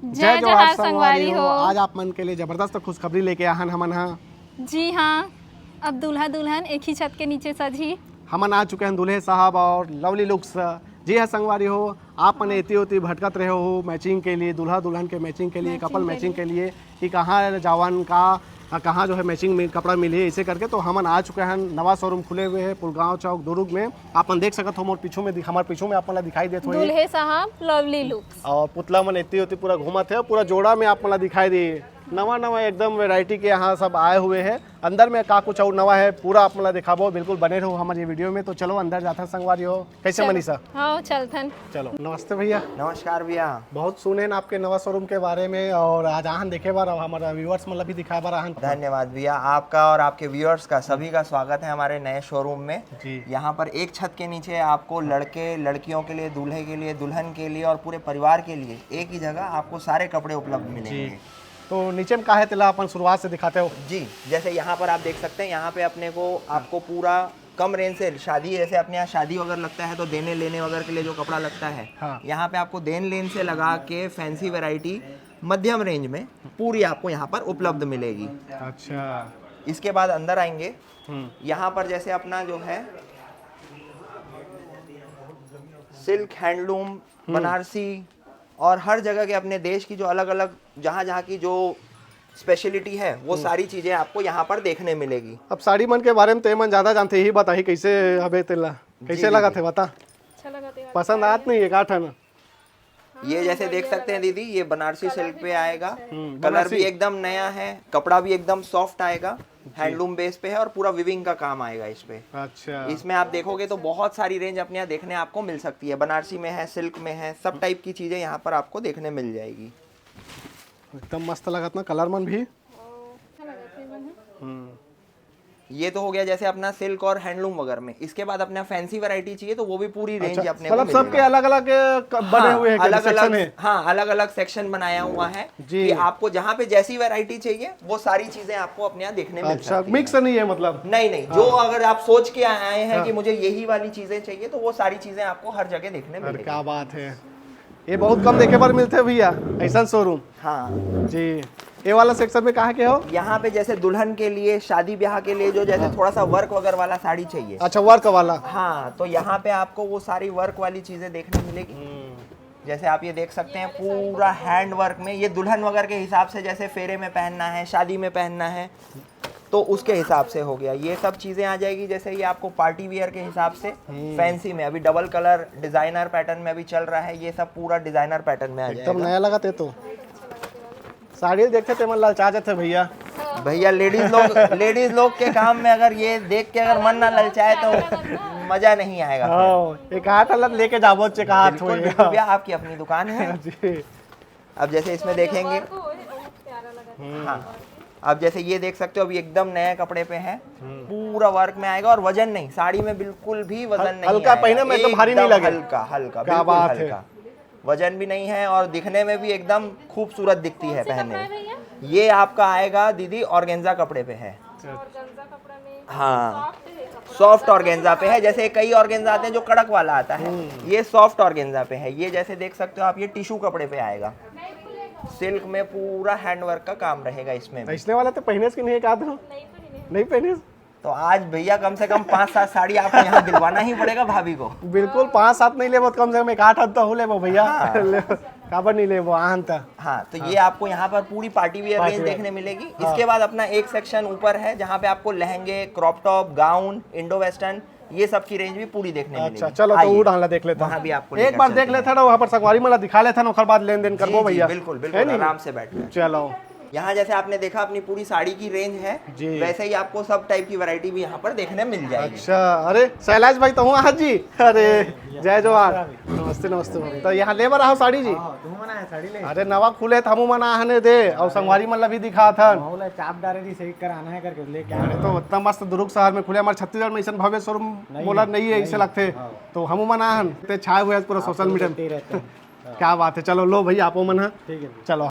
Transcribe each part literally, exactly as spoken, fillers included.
जय जोहार संगवारी हो। आज आप मन के लिए जबरदस्त खुशखबरी लेके आहन हमन हा। जी हाँ, अब दूल्हा दुल्हन एक ही छत के नीचे सजही। हमन आ चुके हैं दूल्हे साहब और लवली लुक्स। जी हाँ संगवारी हो, आप मन एती ओती भटकत रहे हो मैचिंग के लिए, दूल्हा दुल्हन के मैचिंग के लिए, कपल मैचिंग के लिए कि कहाँ जावन का, कहाँ जो है मैचिंग में कपड़ा मिली, ऐसे करके। तो हमन आ चुके हैं, नवा शोरूम खुले हुए हैं पुलगांव चौक दुर्ग में। आप मन देख सकत हो मोर पीछू में, हमारे पीछू में आप मन ला दिखाई देत होही। दूल्हे साहब लवली लुक्स। और पुतला मन एती ओती पूरा घूमत है, पूरा जोड़ा में आप मन ला दिखाई दे। नवा नवा एकदम वैरायटी के यहाँ सब आए हुए हैं। अंदर में का कुछ और नवा है, पूरा आप मन ला दिखाबो। बिल्कुल बने रहो हमारे ये वीडियो में। तो चलो अंदर जाता संगवारी हो। कैसे मनीषा? हाँ, चलथन। चलो, नमस्ते भैया। नमस्कार भैया। बहुत सुने हैं आपके नवा शोरूम के बारे में, और आज आहन देखे बार, और हमारा व्यूअर्स मतलब भी दिखाए बार आहन। धन्यवाद भैया आपका और आपके व्यूअर्स का, सभी का स्वागत है हमारे नए शोरूम में। जी। यहाँ पर एक छत के नीचे आपको लड़के लड़कियों के लिए, दूल्हे के लिए, दुल्हन के लिए और पूरे परिवार के लिए एक ही जगह आपको सारे कपड़े उपलब्ध मिलेंगे। तो नीचे में का है तेला अपन शुरुआत से दिखाते हो। जी, जैसे यहाँ पर आप देख सकते हैं, यहाँ पे अपने को आपको पूरा कम रेंज से शादी, जैसे अपने यहाँ शादी वगैरह लगता है तो देने लेने वगैरह के लिए जो कपड़ा लगता है, हाँ। यहाँ पे आपको देन लेन से लगा के फैंसी वैरायटी मध्यम रेंज में पूरी आपको यहाँ पर उपलब्ध मिलेगी। अच्छा। इसके बाद अंदर आएंगे, हम्म। यहाँ पर जैसे अपना जो है सिल्क, हैंडलूम, बनारसी और हर जगह के अपने देश की जो अलग अलग, जहाँ जहाँ की जो स्पेशलिटी है, वो सारी चीजें आपको यहाँ पर देखने मिलेगी। अब साड़ी मन के बारे में ते मन ज्यादा जानते ही, बताही कैसे हबे तेला, कैसे जी, लगा जी। थे बता। अच्छा लगा तेरा पसंद आत नहीं है का ठन? ये जैसे देख सकते हैं दीदी, ये बनारसी सिल्क पे आएगा। हम्म, कलर बनारसी। भी एकदम नया है, कपड़ा भी एकदम सॉफ्ट आएगा, हैंडलूम बेस पे है और पूरा विविंग का काम आएगा इस पे। अच्छा। इसमें आप देखोगे तो बहुत सारी रेंज अपने यहाँ देखने आपको मिल सकती है। बनारसी में है, सिल्क में है, सब टाइप की चीजें यहाँ पर आपको देखने मिल जाएगी। एकदम मस्त लगत ना कलर मन भी। अच्छा लगा थे मन। हम्म। ये तो हो गया जैसे अपना सिल्क और हैंडलूम वगैरह में। इसके बाद अपना फैंसी वैरायटी चाहिए तो वो भी पूरी रेंज अच्छा, अपने को मतलब सबके मिलेगा। अलग अलग बने हुए हैं, अलग सेक्शन अलग है। हाँ, अलग अलग सेक्शन बनाया हुआ है जी। कि आपको जहाँ पे जैसी वैरायटी चाहिए वो सारी चीजें आपको अपने यहाँ देखने मिल अच्छा, सकती मिक्स है। नहीं है मतलब। नहीं नहीं, जो अगर आप सोच के आए हैं हाँ। कि मुझे यही वाली चीजें चाहिए तो वो सारी चीजें आपको हर जगह देखने अरे मिलेगी। क्या बात है, ये बहुत कम देखे पर मिलते हैं भैया ऐसा शोरूम। हाँ, जी। ये वाला सेक्शन में कहाँ के हो? यहाँ पे जैसे दुल्हन के लिए, शादी ब्याह के लिए जो जैसे थोड़ा सा वर्क वगैरह वाला साड़ी चाहिए, अच्छा, वर्क वाला। हाँ, तो यहाँ पे आपको वो सारी वर्क वाली चीजें देखने मिलेगी। जैसे आप ये देख सकते हैं, पूरा हैंड वर्क में, ये दुल्हन वगैरह के हिसाब से, जैसे फेरे में पहनना है, शादी में पहनना है, तो उसके हिसाब से हो गया। ये सब चीजें आ जाएगी, जैसे ये आपको पार्टी वियर के हिसाब से फैंसी में, अभी डबल कलर डिजाइनर पैटर्न में अभी चल रहा है, ये सब पूरा डिजाइनर पैटर्न में आ एकदम जाएगा। नया लगा थे तो। साड़ी देखते ते मन ललचा जाते भैया। भैया, लेडीज लोग, लेडीज लोग के काम में अगर ये देख के अगर मन ना ललचाए तो मजा नहीं आएगा फिर। हाँ, एक हाथ हालत लेके जाबो चे का हाथ बिल्कुल, होए। बिल्कुल भैया, आपकी अपनी दुकान है। जी। अब जैसे इसमें देखेंगे, हाँ, अब जैसे ये देख सकते हो, अभी एकदम नए कपड़े पे है, पूरा वर्क में आएगा और वजन नहीं, साड़ी में बिल्कुल भी वजन नहीं हल्का आएगा। पहने में एकदम भारी नहीं एकदम लगे। हल्का, हल्का, क्या बिल्कुल बात है। हल्का। वजन भी नहीं है और दिखने में भी एकदम खूबसूरत दिखती है कौन से कपड़ा पहने है में। भैया? ये आपका आएगा दीदी ऑर्गेन्जा कपड़े पे है। ऑर्गेन्जा कपड़ा में हाँ, सॉफ्ट है कपड़ा। सॉफ्ट ऑर्गेन्जा पे है। जैसे कई ऑर्गेन्जा आते हैं जो कड़क वाला आता है, ये सॉफ्ट ऑर्गेन्जा पे है। ये जैसे देख सकते हो आप, ये टिश्यू कपड़े पे आएगा। सिल्क में पूरा हैंड वर्क का काम रहेगा इसमें भी। इसने वाला तो पहने से नहीं, एक आध नहीं पहने। तो आज भैया कम से कम पाँच सात साड़ी आपको यहाँ दिलवाना ही पड़ेगा भाभी को। बिल्कुल, पाँच सात नहीं लेबो तो कम से कम एक आठ हद तो हो लेबो भैया। हाँ। लेबो, काबर नहीं लेबो, आन त। हाँ, तो ये आपको यहाँ पर पूरी party wear party range wear. देखने मिलेगी। हाँ। इसके बाद अपना एक सेक्शन ऊपर है जहाँ पे आपको लहंगे, crop top, gown, Indo western, ये सब की रेंज भी पूरी देखने अच्छा, मिलेगी। चलो तो आइए, वो डालना देख लेता वहाँ हूँ। भी आपको एक लेकर बार चलते देख हैं। लेता हूँ, वहाँ पर संगवारी मन ला दिखा लेता हूँ, ओकर बाद लेन देन जी, करबो जी, भैया। बिल्कुल, है बिल्कुल, नहीं? आराम से बैठ कर। चलो। यहाँ जैसे आपने देखा अपनी पूरी साड़ी की रेंज है, जी। वैसे ही आपको सब टाइप की वैरायटी भी यहाँ पर देखने मिल जाएगी। अच्छा, अरे शैलाश भाई तो हूँ आज जी। अरे जय जोहार। नमस्ते, नमस्ते भाई। तो यहाँ लेबर आओ साड़ी जी। हाँ, तुम मना है साड़ी ले। अरे नवा खुले त हमू मन आहने दे, और संगवारी मन ला भी दिखात हन। माहौल है, चाप डारे दी सही कराना है करके लेके अरे तो इतना मस्त दुर्ग शहर में खुले, हमारे छत्तीसगढ़ में ऐसा भव्य शोरूम नहीं मोला है, नहीं है, ऐसे नहीं, लगते। हाँ। तो हमू मन आहन ते छाए हुए आज पूरा सोशल मीडिया करते ही में। रहते हैं। क्या बात है, चलो लो भैया आपो मन है। ठीक है। चलो।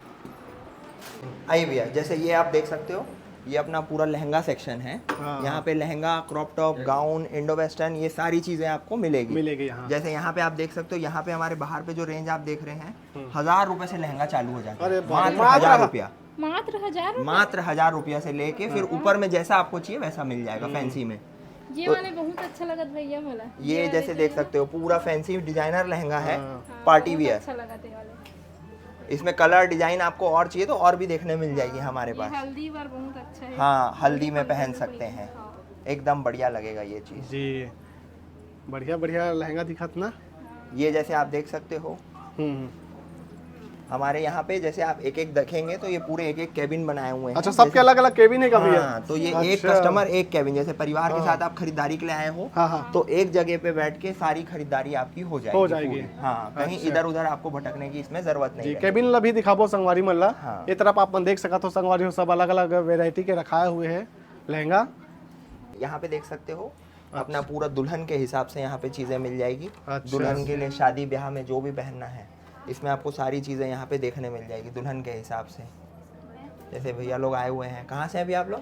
आइए भैया, जैसे ये आप देख सकते हो, ये अपना पूरा लहंगा सेक्शन है। हाँ। यहाँ पे lehenga, crop top, gown, Indo western, ये सारी चीजें आपको मिलेगी। मिलेगी यहाँ। जैसे यहाँ पे आप देख सकते हो, यहाँ पे हमारे बाहर पे जो रेंज आप देख रहे हैं, हम्म। हजार रुपए से लहंगा चालू हो जाता अरे है। बाप रे, मात्र मात्र हजार रुपया। मात्र हजार रुपये? मात्र हजार रुपया से लेके फिर ऊपर में जैसा आपको चाहिए वैसा मिल जाएगा फैंसी में। ये वाले बहुत अच्छा लगत भैया मोला। ये जैसे देख सकते हो, पूरा फैंसी डिजाइनर लहंगा है, हाँ। पार्टी बहुत वियर। अच्छा लगत है वाले। इसमें कलर डिजाइन आपको और चाहिए तो और भी देखने मिल जाएगी हमारे ये पास। हल्दी बार बहुत अच्छा है। हाँ, हल्दी में function पहन में सकते कोई- हैं। हाँ। एकदम बढ़िया लगेगा ये चीज। जी, बढ़िया बढ़िया लहंगा दिखत ना। ये जैसे आप देख सकते हो, हम्म। हमारे यहाँ पे जैसे आप एक एक देखेंगे तो ये पूरे एक एक केबिन बनाए हुए हैं। अच्छा, सबके अलग अलग केबिन है का भैया? हाँ, तो ये एक अच्छा। कस्टमर एक केबिन, जैसे परिवार के हाँ। साथ आप खरीदारी के लिए आए हो, हाँ, हाँ। तो एक जगह पे बैठ के सारी खरीदारी आपकी हो जाएगी हो जाएगी। पूरी। हाँ, कहीं अच्छा। इधर उधर आपको भटकने की इसमें जरूरत नहीं जी, रहेगी। केबिन ला भी दिखाबो संगवारी मन ला। हाँ। ये तरफ आप मन देख सकत हो संगवारी हो, सब अलग अलग वेराइटी के रखाए हुए है लहंगा। यहाँ पे देख सकते हो, अपना पूरा दुल्हन के हिसाब से यहाँ पे चीजें मिल जाएगी। अच्छा। दुल्हन के लिए शादी ब्याह में जो भी पहनना है, इसमें आपको सारी चीजें यहाँ पे देखने मिल जाएगी दुल्हन के हिसाब से। जैसे भैया लोग आए हुए हैं, कहाँ से हैं अभी आप लोग?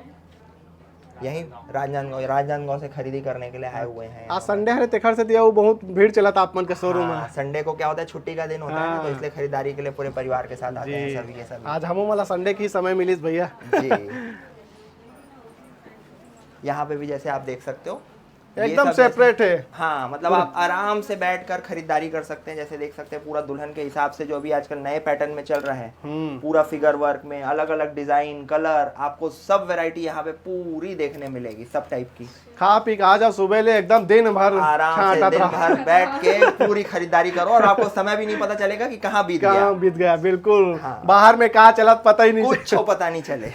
यहीं राजनांदगांव, राजनांदगांव से खरीदी करने के लिए आए हुए हैं। आज संडे हरे, तेखर से दिया वो बहुत भीड़ चलत आप मन के शोरूम में। हाँ, संडे को क्या होता है, छुट्टी का दिन होता है ना, तो हाँ। इसलिए खरीदारी के लिए पूरे परिवार के साथ आते हैं जी। सभी के सभी। आज हमो मन ला संडे की समय मिलिस भैया। जी। यहाँ पे भी जैसे आप देख सकते हो, ये एकदम सब जैसे- सेपरेट है। हाँ, मतलब आप आराम से बैठकर खरीदारी कर सकते हैं। जैसे देख सकते हैं, पूरा दुल्हन के हिसाब से जो अभी आजकल नए पैटर्न में चल रहा है, हम्म। पूरा फिगर वर्क में अलग अलग डिजाइन, कलर, आपको सब वैरायटी यहाँ पे पूरी देखने मिलेगी, सब टाइप की। खा पी के आ जाओ, सुबह ले एकदम दिन भर आराम से छांटत दिन रहो। भर बैठ के पूरी खरीदारी करो और आपको समय भी नहीं पता चलेगा कि कहाँ बीत गया। कहाँ बीत गया, बिल्कुल। हाँ। बाहर में का चलत पता ही नहीं कुछ पता नहीं चले।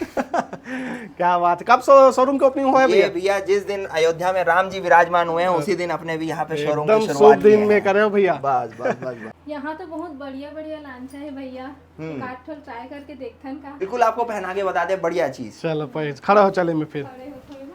क्या बात है। कब शो, शोरूम के ओपनिंग हुआ है ये भैया? भैया, जिस दिन अयोध्या में राम जी विराजमान हुए हैं, उसी दिन अपने भी यहाँ पे शोरूम की एकदम शुरुआत शुभ दिन किए में हैं। करे हो भैया। बस बस बस बस। यहाँ तो बहुत बढ़िया बढ़िया लांचा है भैया। हम्म। एक आध ठो ट्राई करके देखथन का। बिल्कुल, आपको पहना के बता दे, बढ़िया चीज। चलो पहले खड़ा हो, चले में फिर। खड़े हो थोड़ी ना।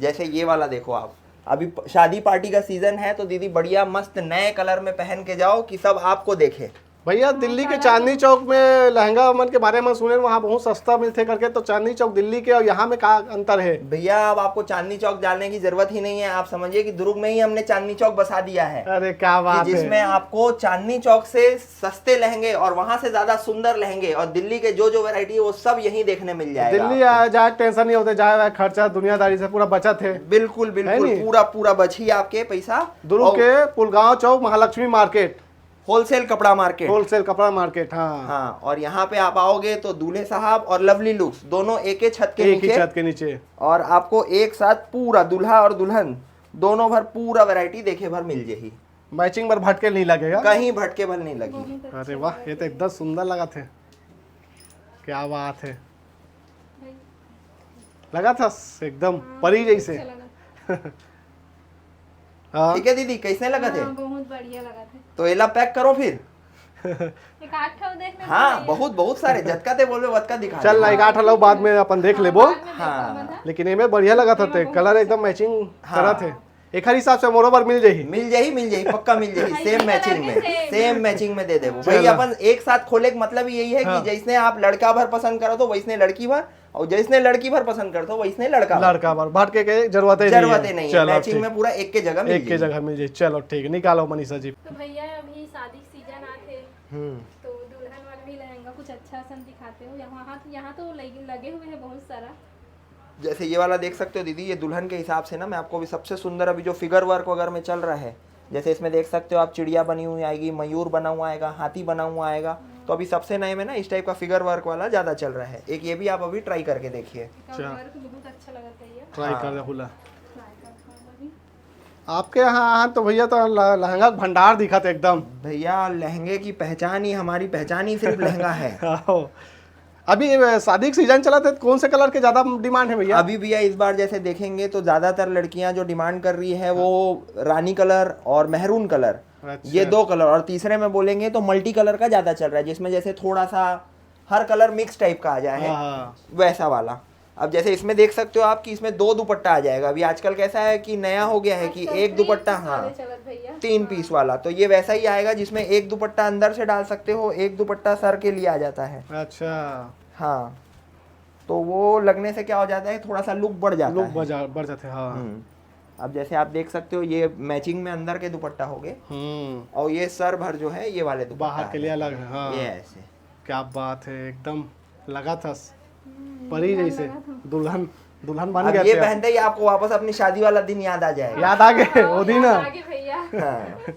जैसे ये वाला देखो आप, अभी प- शादी पार्टी का सीजन है, तो दीदी बढ़िया मस्त नए कलर में पहन के जाओ कि सब आपको देखे। भैया, दिल्ली के चांदनी चौक में लहंगा मन के बारे में सुने, वहाँ बहुत सस्ता मिलते करके, तो चांदनी चौक दिल्ली के और यहाँ में का अंतर है? भैया, अब आपको चांदनी चौक जाने की जरूरत ही नहीं है। आप समझिए कि दुर्ग में ही हमने चांदनी चौक बसा दिया है, अरे क्या कि बात जिसमें है। आपको चांदनी चौक से सस्ते लहंगे और वहां से ज्यादा सुंदर लहंगे और दिल्ली के जो जो वैरायटी है, वो सब यहीं देखने मिल जाएगा दिल्ली आपको। आ जाए, टेंशन नहीं होता, जाए हुआ खर्चा दुनियादारी से पूरा बचत है। बिल्कुल है बिल्कुल, नहीं? पूरा पूरा बची आपके पैसा। दुर्ग और के पुलगांव चौक, महालक्ष्मी मार्केट, होलसेल कपड़ा मार्केट। होलसेल कपड़ा मार्केट। हाँ, हाँ, और यहाँ पे आप आओगे तो दूल्हे साहब और लवली लुक्स दोनों एक ही छत के एक ही नीचे, छत के नीचे। और आपको एक साथ पूरा दूल्हा और दुल्हन दोनों भर पूरा वैरायटी देखे भर मिल जाही। मैचिंग पर भटके नहीं लगेगा। कहीं भटके भर नहीं लगी। अरे वाह, ये तो एकदम सुंदर लगा थे। क्या बात है, लगा था एकदम परी जैसे। अच्छा लगा। हाँ। ठीक है दीदी, कैसे लगा थे? हाँ, बहुत बढ़िया लगा थे। तो एला पैक करो फिर। एक आध ठो देख लेते हाँ, हैं। बहुत बहुत सारे, जतका ते बोलबे वतका दिखा चल दे। ना, एक आठ लो, बाद में अपन देख लेबो। बाद में हाँ। देखो, बता। लेकिन एमे बढ़िया लगा था ते, कलर एकदम मैचिंग हाँ। करा थे। एक हर हिसाब से मोरो बर मिल जाही। मिल जाही, मिल जाही, पक्का मिल जाही। भाई, सेम ये मैचिंग कलर में, भी सेम। सेम मैचिंग में दे देबो चलो। भाई। अपन एक साथ खोले का मतलब यही है हाँ। कि जैसने आप लड़का भर पसंद करो तो वैसने लड़की भर, और जैसने लड़की भर पसंद करते हो वैसने लड़का भर। लड़का बर भटके के जरूरत ही जरूरत नहीं ही है। नहीं है, चलो, मैचिंग ठीक। में पूरा एक के जगह मिल एक के जाही। जगह मिल जाए। चलो ठीक, निकालो मनीषा जी। तो भैया, अभी शादी सीजन आते, हम्म। तो दुल्हन वाले भी लहंगा कुछ अच्छा सन दिखाते हो। यहाँ, यहाँ तो लगे, लगे हुए हैं बहुत सारा। जैसे ये वाला देख सकते हो दीदी, ये दुल्हन के हिसाब से ना, मैं आपको भी सबसे सुंदर, अभी जो फिगर वर्क वगैरह में चल रहा है, जैसे इसमें देख सकते हो आप, चिड़िया बनी हुई आएगी, मयूर बना हुआ आएगा, हाथी बना हुआ आएगा। तो अभी सबसे नए में ना इस टाइप का फिगर वर्क वाला ज्यादा चल रहा है। एक ये भी आप अभी ट्राई करके देखिए। इसका अच्छा। वर्क बहुत अच्छा लगा था ये। ट्राई हाँ। कर दे खुला। ट्राई करता हूँ अभी। आपके यहाँ तो भैया तो ल-, लहंगा के भंडार दिखत एकदम। भैया, लहंगे की पहचान ही, हमारी पहचान ही सिर्फ लहंगा है। आओ। अभी ये शादी का सीजन चला था, कौन से कलर के ज्यादा डिमांड है भैया? अभी भैया, इस बार जैसे देखेंगे तो ज्यादातर लड़कियां जो डिमांड कर रही है वो रानी कलर और मेहरून कलर, अच्छा। ये दो कलर। और तीसरे में बोलेंगे तो मल्टी कलर का ज्यादा चल रहा है, जिसमें जैसे थोड़ा सा हर कलर मिक्स टाइप का आ जाए है, हाँ, हाँ। वैसा वाला। अब जैसे इसमें देख सकते हो आप कि इसमें दो दुपट्टा आ जाएगा। अभी आजकल कैसा है कि नया हो गया है कि आजकल एक three दुपट्टा, piece वाले हाँ, चलत भैया। तीन पीस वाला। तो ये वैसा ही आएगा जिसमें एक दुपट्टा अंदर से डाल सकते हो, एक दुपट्टा सर के लिए आ जाता है। अच्छा, हाँ, तो वो लगने से क्या हो जाता है, थोड़ा सा लुक बढ़ जाता लुक है। बढ़ जा बढ़ जाते हैं। हाँ। हम्म। अब जैसे आप देख सकते हो, ये मैचिंग में अंदर के दुपट्टा हो गए, हम्म। और ये सर भर जो है, ये वाले दुपट्टा बाहर के है। लिए अलग है। हाँ। ये ऐसे। क्या बात है, एकदम लगा था परी जैसे दुल्हन, दुल्हन बन अब गया ये थे। पहनते ही आपको वापस अपनी शादी वाला दिन याद आ जाएगा। याद आ गए वो दिन ना। आगे भैया। हाँ।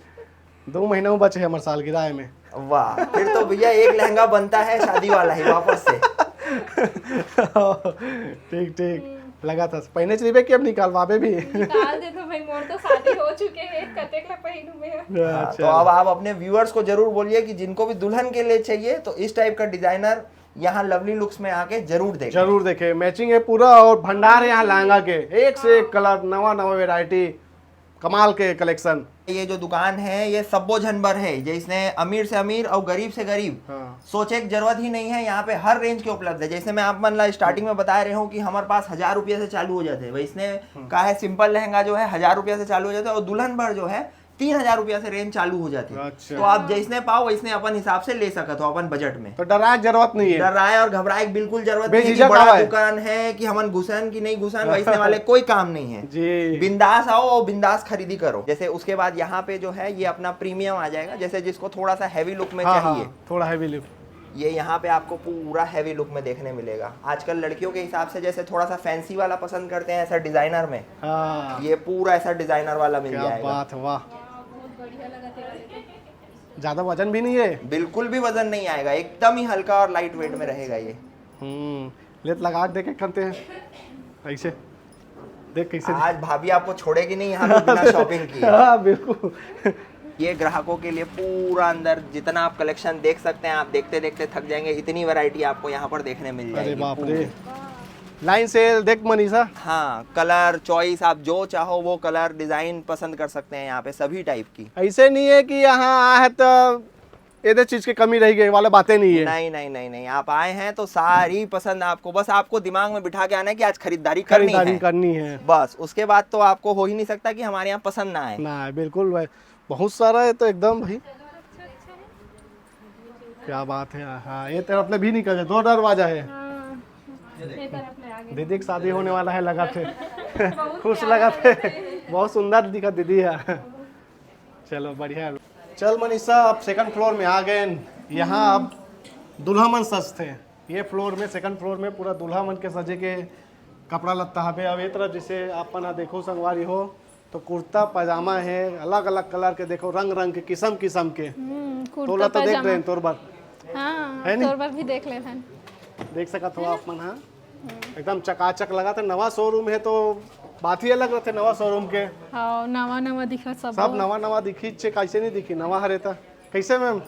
दो महीना में बचे हमारे सालगिरह में। वाह, फिर तो भैया एक लहंगा बनता है शादी वाला ही वापस से। ठीक ठीक, लगा था। पहने चलबे कि अब निकालवाबे भी? निकाल दे तो भाई, मोर तो शादी हो चुके हैं, कतेक ला पहिनू मैं। हाँ, तो अब आप अपने व्यूअर्स को जरूर बोलिए कि जिनको भी दुल्हन के लिए चाहिए, तो इस टाइप का डिजाइनर यहाँ लवली लुक्स में आके जरूर देखें। जरूर देखे, मैचिंग है पूरा और भंडार है यहाँ लहंगा के, एक से एक कलर, नवा नवा वैरायटी, कमाल के कलेक्शन। ये जो दुकान है, ये सब्बो झन बर है, जिसने अमीर से अमीर और गरीब से गरीब हाँ। सोचे की जरूरत ही नहीं है। यहाँ पे हर रेंज के उपलब्ध है। जैसे मैं आप मन ला स्टार्टिंग में बता रहे हूँ कि हमारे पास हजार रुपये से चालू हो जाते हैं, वैसने कहा है सिंपल लहंगा जो है हजार रुपये से चालू हो जाता है, और दुल्हन भर जो है तीन हजार रुपये से रेंज चालू हो जाती है। अच्छा। तो आप जैसने पाओ वैसने अपन हिसाब से ले सकत हो अपन बजट में। तो डराए के जरूरत नहीं है। डराए और घबराए की बिल्कुल जरूरत नहीं है कि बेझिझक बड़ा आवाए। दुकान है कि हमन घुसन कि नहीं घुसन, वैसने वाले कोई काम नहीं है। जी। बिंदास आओ और बिंदास खरीदी करो। जैसे उसके बाद यहाँ पे जो है, ये अपना प्रीमियम आ जाएगा, जैसे जिसको थोड़ा सा हैवी लुक में हाँ चाहिए, हाँ, थोड़ा हैवी लुक। ये यहाँ पे आपको पूरा हैवी लुक में देखने मिलेगा। आजकल लड़कियों के हिसाब से जैसे थोड़ा सा फैंसी वाला पसंद करते हैं, ऐसा डिजाइनर में, हाँ, ये पूरा ऐसा डिजाइनर वाला मिल क्या जाएगा। बात है, वाह। ज्यादा वजन भी नहीं है। बिल्कुल भी वजन नहीं आएगा, एकदम ही हल्का और लाइट वेट में रहेगा ये। हम्म, ले तो लगा के देखे करते हैं ऐसे, देख कैसे। आज भाभी आपको छोड़ेगी नहीं यहाँ पे बिना शॉपिंग किए। हाँ बिल्कुल। ये ग्राहकों के लिए पूरा अंदर जितना आप कलेक्शन देख सकते हैं, आप देखते देखते थक जाएंगे, इतनी वैरायटी आपको यहाँ पर देखने मिल अरे जाएगी। बाप पूरी। रे, लाइन से देख मनीषा। हाँ, कलर चॉइस, आप जो चाहो वो कलर डिजाइन पसंद कर सकते हैं यहाँ पे, सभी टाइप की। ऐसे नहीं है कि यहाँ आए हैं तो ये चीज की कमी रह गई वाला बातें नहीं है। नहीं नहीं नहीं नहीं, आप आए हैं तो सारी पसंद आपको, बस आपको दिमाग में बिठा के आना है कि आज खरीदारी करनी खरीदारी है। करनी है। बस उसके बाद तो आपको हो ही नहीं सकता कि हमारे यहाँ पसंद ना आए। ना, बिल्कुल भाई, बहुत सारा है तो एकदम भाई। क्या बात है। हाँ, ये तरफ ले भी निकल जाए, दो दरवाजा है। हाँ, ये तरफ ले आगे। दीदी की शादी होने वाला है, लगा थे। खुश लगा थे। बहुत सुंदर दिखा दीदी है। चलो बढ़िया है। चल मनीषा, अब सेकंड फ्लोर में आ गए। यहाँ अब दूल्हा मन सजथे। ये फ्लोर में, सेकंड फ्लोर में पूरा दूल्हा मन के सजे के कपड़ा लत्ता हवे। अब ये तरफ जैसे आप मन ह देखो संगवारी हो, तो कुर्ता पजामा है, अलग अलग कलर के, देखो रंग रंग के, किस्म किस्म के। हम्म, तोला कुर्ता तो देख पजामा। रहे हैं तोर बर, हाँ, है नी? तोर बर भी देख लेथन। देख सकत हो आप मन, हाँ, एकदम चकाचक लगा था। नवा शोरूम है तो बात ही अलग रहते नवा शोरूम के। हाँ, नवा नवा दिखत सब। सब नवा नवा दिखी छे, कैसे नहीं दिखी, नवा हरे था। कैसे मैम,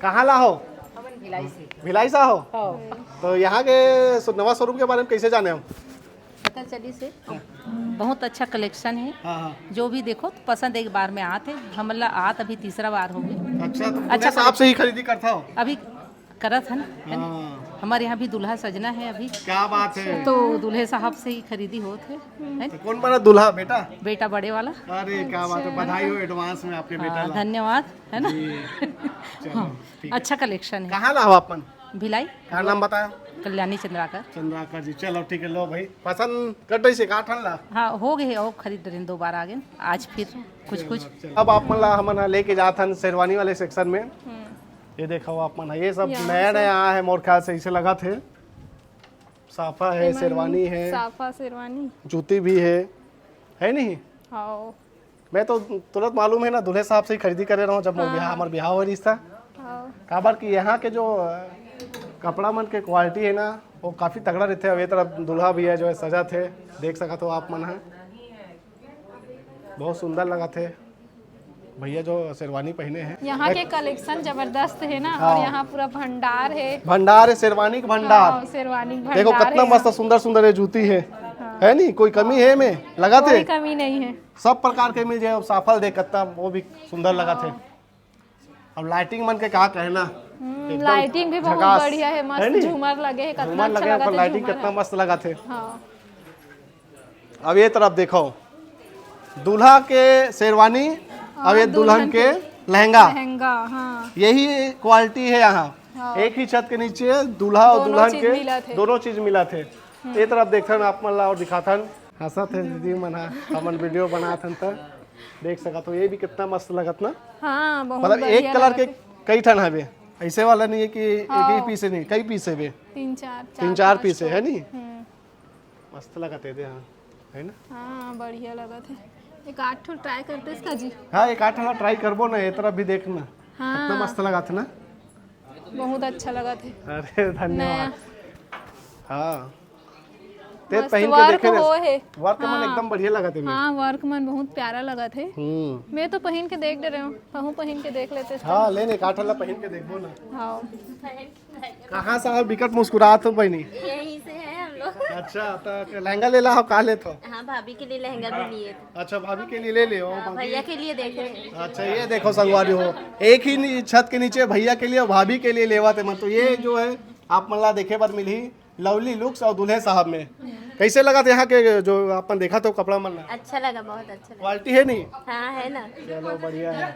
कहाँ ला हो? हमन भिलाई से। भिलाई सा हो? हाँ। तो यहाँ के सो-, नवा शोरूम के बारे में कैसे जाने हम? पता चली से बहुत अच्छा कलेक्शन है। हाँ हाँ। जो भी देखो तो पसंद एक बार में आत है। हमला आत अभी तीसरा बार हो गया। अच्छा, तो अच्छा अच्छा, आपसे ही खरीदी करता हो? अभी करत हन, है ना? हाँ, हमारे यहाँ भी दूल्हा सजना है अभी। क्या बात है। तो दूल्हे साहब से ही खरीदी होत है, है ना? तो कौन बना दूल्हा, बेटा? बेटा बड़े वाला। अरे क्या बात है, बधाई हो एडवांस में आपके बेटा हाँ, ला। धन्यवाद, है ना? जी। चलो, ठीक है। अच्छा कलेक्शन है। कहाँ ला हो आप मन? भिलाई। क्या नाम बताया? कल्याणी चंद्राकर। चंद्राकर जी। चलो ठीक है, लो भाई, पसंद कर रही से का ठन ला? हाँ, हो गए, और खरीद डरेन, दो बार आ गए आज फिर कुछ कुछ। अब आप मन ला हमन ह लेके जात हन शेरवानी वाले सेक्शन में। ये देखो आप मन ह, ये सब यहाँ नया सब नया आया है, मोर ख्याल से इसे लगा थे साफा है, शेरवानी है, साफा शेरवानी। जूती भी है, है नहीं? हाँ। मैं तो तुरंत मालूम है ना, दूल्हे साहब से ही खरीदी करे रहूँ जब मोर हाँ। ब्याह, हमार ब्याह हो रही था। हाँ। काबर कि यहाँ के जो अ, कपड़ा मन के क्वालिटी है ना, वो काफ़ी तगड़ा रहते। अब ये तरफ दूल्हा भी है जो है सजा थे, देख सकत हो आप मन है, बहुत सुंदर लगा थे भैया जो शेरवानी पहने हैं। यहाँ के कलेक्शन जबरदस्त है ना। हाँ। और यहाँ पूरा भंडार है। भंडार है, शेरवानी का भंडार। हाँ, शेरवानी देखो भंडार कितना है। मस्त सुंदर सुंदर है जूती है, है नहीं? कोई कमी है में लगा कोई थे, कमी नहीं है। सब प्रकार के मिल जाए। अब साफल देख कितना वो भी सुंदर लगा थे। अब लाइटिंग मन के क्या कहना, हम्म, एकदम लाइटिंग भी बहुत झकास, बढ़िया है, है मस्त नहीं? झूमर लगे है, कितना झूमर अच्छा लगे, लगा ऊपर था लाइटिंग झूमर कितना है। मस्त लगा थे। हाँ। अब ये तरफ देखो, दूल्हा के शेरवानी, अब ये हाँ, दुल्हन दुल्हन के के लहंगा, लहंगा, हाँ। यही क्वालिटी है यहाँ। हाँ। एक ही छत के नीचे दूल्हा और दोनों दुल्हन चीज के मिलत हे। दोनों चीज मिलत हे। ये तरफ देखथन आप मन ला और दिखाथन, हंसत हे दीदी मन ह, हमन वीडियो बनाथन त देख सकत हो, ये भी कितना मस्त लगत ना। हाँ, बहुत मतलब बढ़िया एक कलर के लगत हे। कई ठन हवे, ऐसे वाला नहीं है कि एक ही हाँ। पीस है, नहीं, कई पीस है बे। तीन चार, तीन चार चार पाँच पीस है, ठो। है नहीं? हम्म। मस्त लगत हे दे, हाँ, है ना? हाँ, बढ़िया लगत हे। एक आध ठो ट्राई करते इसका जी। हाँ, एक आध ठो ट्राई करबो ना, ये तरफ भी देख ना। हाँ। कितना मस्त लगत हे ना? बहुत अच्छा लगत हे। अरे, धन्यवाद। नया। हाँ। ते मस्त पहन के वर्क देखे हो रे। हे। वर्क मन हाँ। एकदम बढ़िया लगत हे में। हाँ, वर्क मन बहुत प्यारा लगत हे। हम्म। मैं तो पहन के देख डरे हूँ, कहूँ पहन के देख लेते। हाँ, ले ने, एक आध ठो ला पहन के देखबो ना। हाँ। कहाँ से हो? बिकट मुस्कुरात हो बहनी। यहीं से है हम लोग। अच्छा, तो लहंगा ले ला हो, का लेत हो? हाँ, भाभी के लिए लहंगा भी लिए थे। अच्छा, भाभी के लिए ले ले हो, हाँ, भाभी। भैया के लिए देख रहे हैं। अच्छा, ये देखो संगवारी हो, एक ही नी-, छत के नीचे भैया के लिए और भाभी के लिए लेवत हे मन। तो ये जो है, आप मन ला देखे बर मिलही लवली लुक्स और दूल्हे साहब में। कैसे लगत हे यहाँ के जो अपन देखत हो कपड़ा मन ला? अच्छा लगा, बहुत अच्छा लगा। क्वालिटी है नहीं? हाँ, है ना। चलो, बढ़िया है।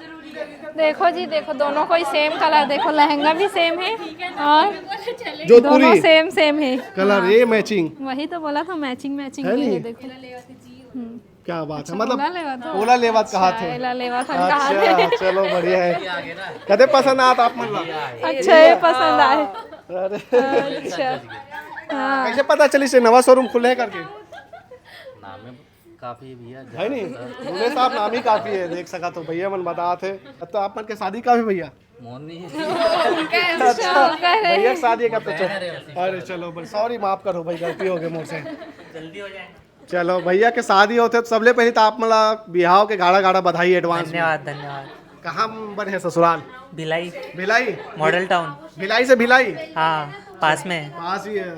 देखो जी, देखो, दोनों को ही सेम कलर, देखो, लहंगा भी सेम है और जोधपुरी दोनों सेम सेम है। कलर, हाँ। ये मैचिंग। वही तो बोला था, मैचिंग मैचिंग है ये नहीं? है, देखो। हम्म। क्या बात है, अच्छा, मतलब ओला लेवा था? ओला लेवा कहा अच्छा, थे? एला लेवा था, कहा थे? अच्छा, चलो, बढ़िया है। कदे पसंद आत आप मन ला? अच्छा, ये पसंद आए। अरे। अच्छा। हाँ। कैसे पता चली से नवा शोरूम खुले है करके? नाम में काफी है भैया। है नहीं? दूल्हे साहब नाम ही काफी है, देख सका तो भैया मन बतात हे। अब तो आप मन के शादी का भी भैया? मोहन नहीं है। उनका है, अच्छा, उनका है। भैया के शादी का तो चल-, अरे चलो, सॉरी, माफ करो भाई, गलती हो गई मुझसे। जल्दी हो जाए। चलो, भैया के शादी होथे तो सबले पहले तो आप मन ला बिहाव के गाड़ा गाड़ा बधाई एडवांस में। धन्यवाद, धन्यवाद। कहाँ बने है ससुराल? भिलाई। भिलाई? Model town. भिलाई से भिलाई? हाँ, पास में है। पास ही है,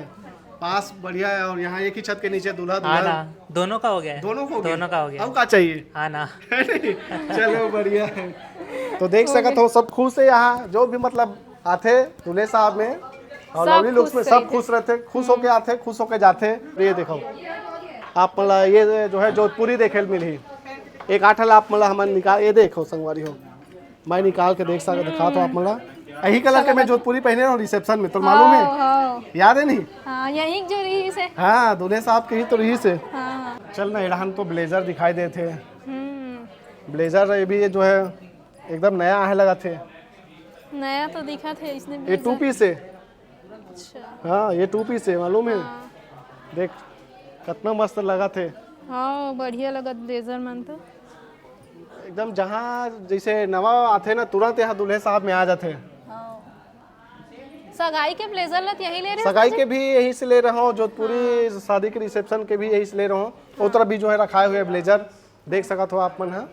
पास बढ़िया है। और यहाँ एक ही छत के नीचे दूल्हा हाँ दुल्हन। ना, दोनों का हो गया है। दोनों को हो गया? दोनों का हो गया। अब का चाहिए? हाँ ना। चलो, बढ़िया है। तो देख हो सकत गया। हो, सब खुश है यहाँ, जो भी मतलब आथे दूल्हे साहब में और सब लवली लुक्स खुश में, सब रहते। खुश रहते, खुश होके आथे, खुश होके जाथे। ये देखो, आप मन ला ये जो है जोधपुरी देखे ल मिलही। एक आठ ला आप मन ला हमन निकाल, ये देखो संगवारी हो, मैं निकाल के देख सक, दिखात हो आप मन ला। यही कलर के मैं जोधपुरी पहने रहूँ रिसेप्शन में, तो मालूम है? हाँ, हाँ। याद है नहीं? हाँ, यही जो रहिस हे। हाँ, दूल्हे साहब के ही तो रहिस हे। हाँ। चल ना, एड़हन तो ब्लेजर दिखाई देथे। हम्म। ब्लेजर ये भी जो है एकदम नया आहे लगत हे। नया तो दिखत हे इसने ये टू ब्लेजर। पीस है। अच्छा। हाँ, ये टू पीस है, मालूम है? हाँ। देख, कितना मस्त लगत हे। हाँ, बढ़िया लगत ब्लेजर मन तो। एकदम जहाँ जैसे नवा आथे ना, तुरंत यहाँ दूल्हे साहब में आ जाथे। हाँ। सगाई के ब्लेजर ला तो यही ले रहे हो सगाई जी? के भी यही से ले रहा हूँ, जोधपुरी हाँ। शादी के रिसेप्शन के भी यही से ले रहा हूँ। वो तरफ भी जो है रखाए हुए ब्लेजर। देख सकत हो आप मन ह।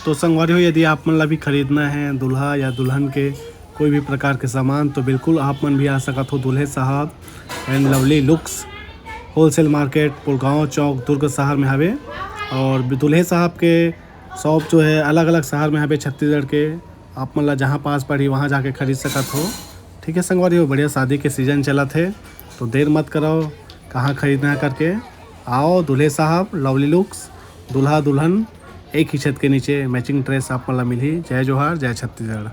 तो संगवारी हो, यदि आप मन ला भी खरीदना है दूल्हा या दुल्हन के कोई भी प्रकार के सामान, तो बिल्कुल आप मन भी आ सकत हो दूल्हे साहब and lovely looks wholesale market, Pulgaon चौक, दुर्ग शहर में हवे। और दूल्हे साहब के शॉप जो है अलग-अलग शहर में हवे छत्तीसगढ़ के, आप मन ला जहाँ पास पड़ी वहाँ जाके खरीद सकत हो। ठीक है संगवारी हो, बढ़िया शादी के सीजन चलत हे, तो देर मत करो कहाँ खरीदना है करके। आओ दूल्हे साहब, लवली लुक्स, दूल्हा दुल्हन एक ही छत के नीचे मैचिंग ड्रेस आप मन ला मिलही। जय जोहार, जय छत्तीसगढ़।